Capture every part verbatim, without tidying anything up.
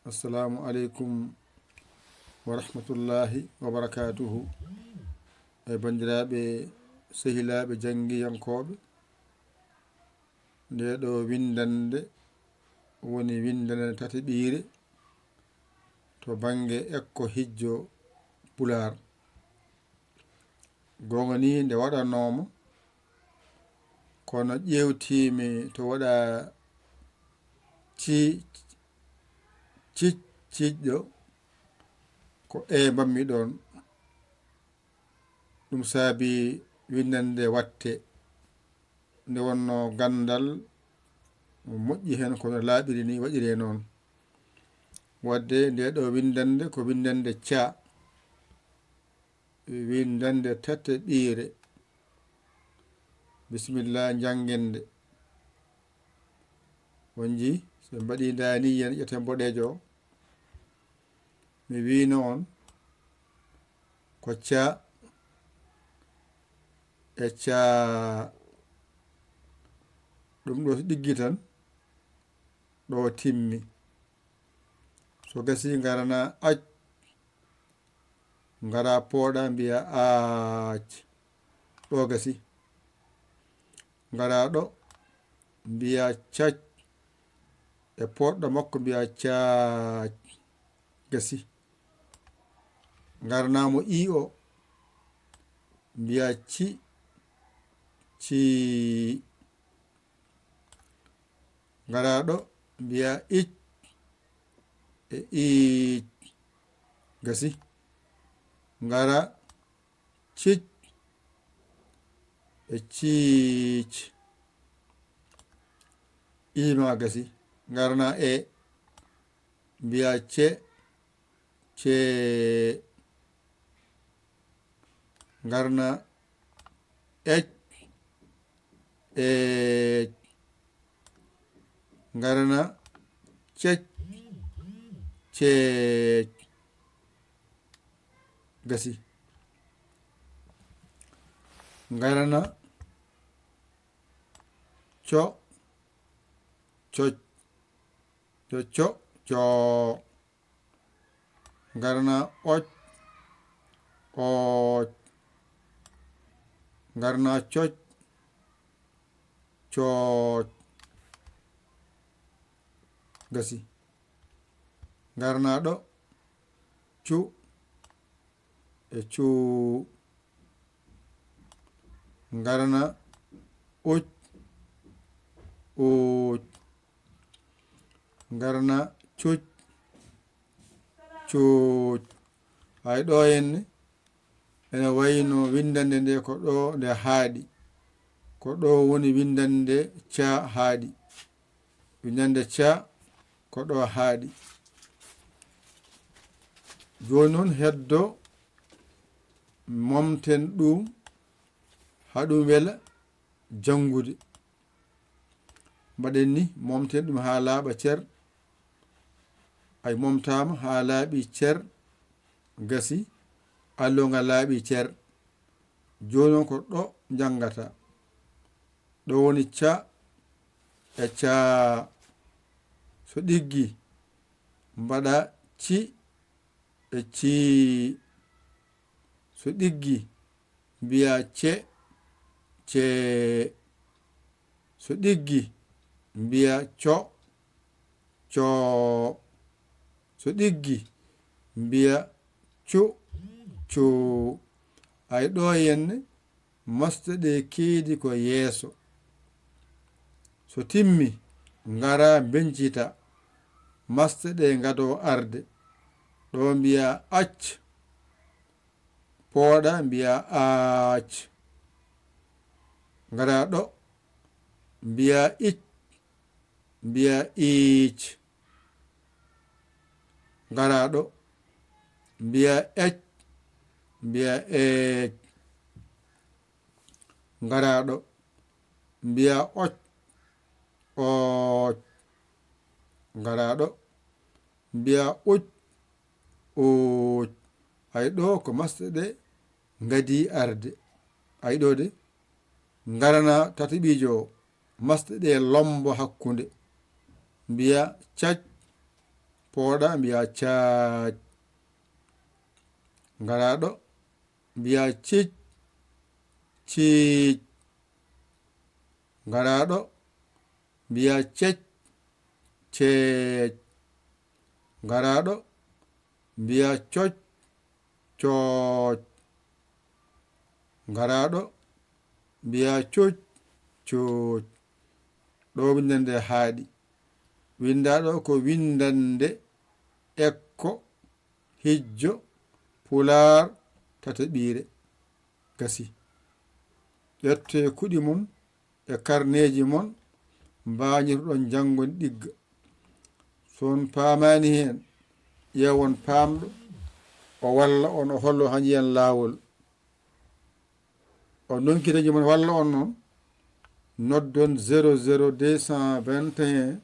Assalamu aleykum wa rahmatullahi wa barakatuhu. E banndiraaɓe, sehilaaɓe, janngiyankooɓe, nde ɗo winndannde woni winndannde tataɓiire to bannge ekko hijjo Pulaar. Goonga ni nde waɗanooma, kono ƴeewtiimi to waɗa ci-, ci-, ciiƴɗo, ko e mbaɗmi ɗoon. Ɗum saabi winndannde waɗte. Nde wonnoo ganndal moƴƴi heen, kono laaɓiri ni waɗiree noon. Waɗde nde ɗo winndannde ko winndannde ca, winndannde tataɓiire. Bisimilla, njannginde. On njii, so mbaɗi ndaani yen ƴete mboɗeejo o. Mi wiino on ko ca e ca. Ɗum ɗo so ɗiggi tan, ɗo timmi. So gasi, ngarana ac, ngara pooɗa, mbiya aac, ɗo gasi. Ngara ɗo, mbiya cac, e pooɗɗo makko mbiya caac, gasi. Ngarana mo i o, mbiya ci, ci. Ngara ɗo, mbiya ic e iic, gasi. Ngara cic e ciic, i ma gasi. Ngarana e, mbiya ce, ce. Ngarana ec, ec. Ngarana cec, cec. Gasi. Ngarana co, coc, co, co, co. Ngarana oc, ooc. Ngarana coc, cooc. Gasi. Ngarana ɗo, cu e cuu. Ngarana uc, uuc. Ngarana cuc, cuuc. Hay ɗo henne, ene wayno winndannde nde ko ɗo nde haaɗi. Ko ɗo woni winndannde ca haaɗi. Winndannde ca ko ɗo haaɗi. Jooni noon heddo momten ɗum, haa ɗum wela janngude. Mbaɗen ni, momten ɗum haa laaɓa cer. Ay momtaama haa laaɓi cer, gasi, allo nga laaɓi cer. Jooni noon ko ɗo njanngata. Ɗo woni ca e caa. So ɗiggi, mbaɗa ci e cii. So ɗiggi, mbiya ce, cee. So ɗiggi, mbiya co, coo. So ɗiggi, mbiya cu, cuu. Ay ɗo henne, masde ɗe keedi ko yeeso. So timmi, ngara mbencita, masde ɗe ngado arde. Ɗo mbiya ac, pooɗa mbiya aac. Ngara ɗo, mbiya ic, mbiya iic. Ngara ɗo, mbiya ec, mbiya eec. Ngara ɗo, mbiya oc, ooc. Ngara ɗo, mbiya uc, uuc. Ay ɗo ko masde ɗe ngadi arde. Ay ɗo de, ngarana tataɓiijo o, masde ɗe lombo hakkunde. Mbiya cac, Pooɗa, mbiya caac. Ngara ɗo, mbiya ciic, ciic. Ngara ɗo, mbiya cec, ceec. Ngara ɗo, mbiya coc, cooc. Ngara ɗo, mbiya cuuc, cuuc. Ɗo winndannde haaɗi. Winnda ɗo ko winndannde ekko, hijjo, pulaar, tataɓiire. Gasi. Ƴettee kuɗi mon e karneeji mon, mbañirɗon janngon ɗigga. So on paamaani heen, ƴeewon paamɗo, o walla on, o hollo han yiyan laawol. O nonki dañi mon walla on noon, noddon zéro zéro deux cent vingt et un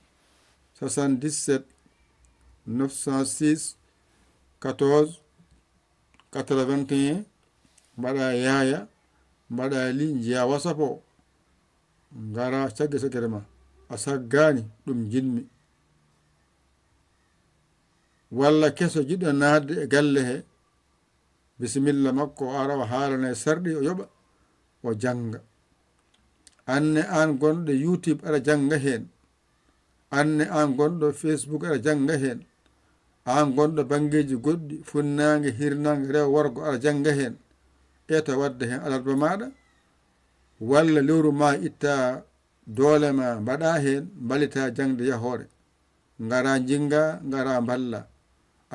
soixante-dix-sept neuf cent six quatorze quatre-vingt-un, mbaɗa yaaya, mbaɗa li, njiya WhatsApp o, ngara cagge caggere ma, a saggaani, ɗum njiɗmi. Walla keso jiɗɗo naatde e galle he, bisimilla makko, o ara o haalana e sarɗi, o yoɓa, o jannga. Anne aan gonɗo YouTube aɗa jannga heen. Anne aan gonɗo Facebook aɗa jannga heen. Aan gonɗo banngeeji goɗɗi, funnaange, hirnaange, rewo, worgo aɗa jannga heen. Eta waɗde heen alarba maaɗa, walla lewru ma itta doole ma mbaɗa heen, mballita jaŋde yahoore. Ngara jinnga, ngara mballa.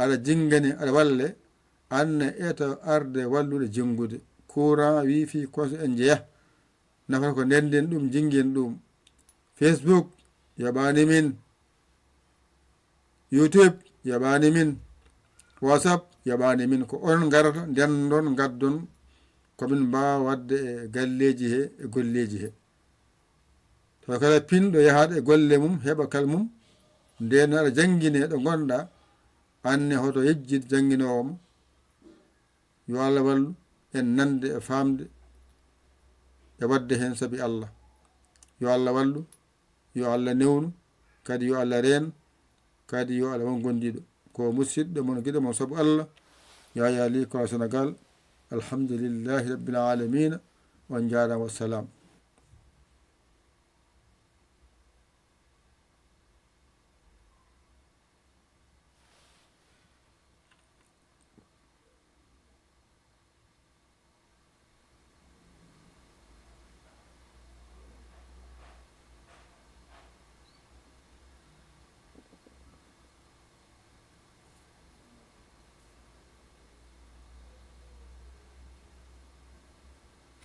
Aɗa jinngani, aɗa walle, anne eta arde wallude jinngude. Courant, wifi, koso en njeya. Nafata ko ndennden ɗum, jinngin ɗum. Facebook, yoɓaani min. YouTube, yoɓaani min. WhatsApp, yoɓaani min. Ko onon ngarata, ndenndon, ngaddon, ko min mbaawa waɗde e galleeji he, e golleeji he. Tawa kala pinɗo yahaɗo e golle mum, heɓa kal mum, nden aɗa janngine ɗo ngonɗa, anne hoto yejjit jannginoowo mo. Yo Allah wallu en nande e faamde e waɗde heen sabi Allah. Yo Allah wallu, yo Allah newnu, kadi yo Allah reen, kadi yo Allah won gondiiɗo. Ko musiɗɗo mon, giɗo mon sabu Allah, Yaya Ly, ko Sénégal. Alhamdulillahi Rabbil Alamina. On njaaraama, wassalam.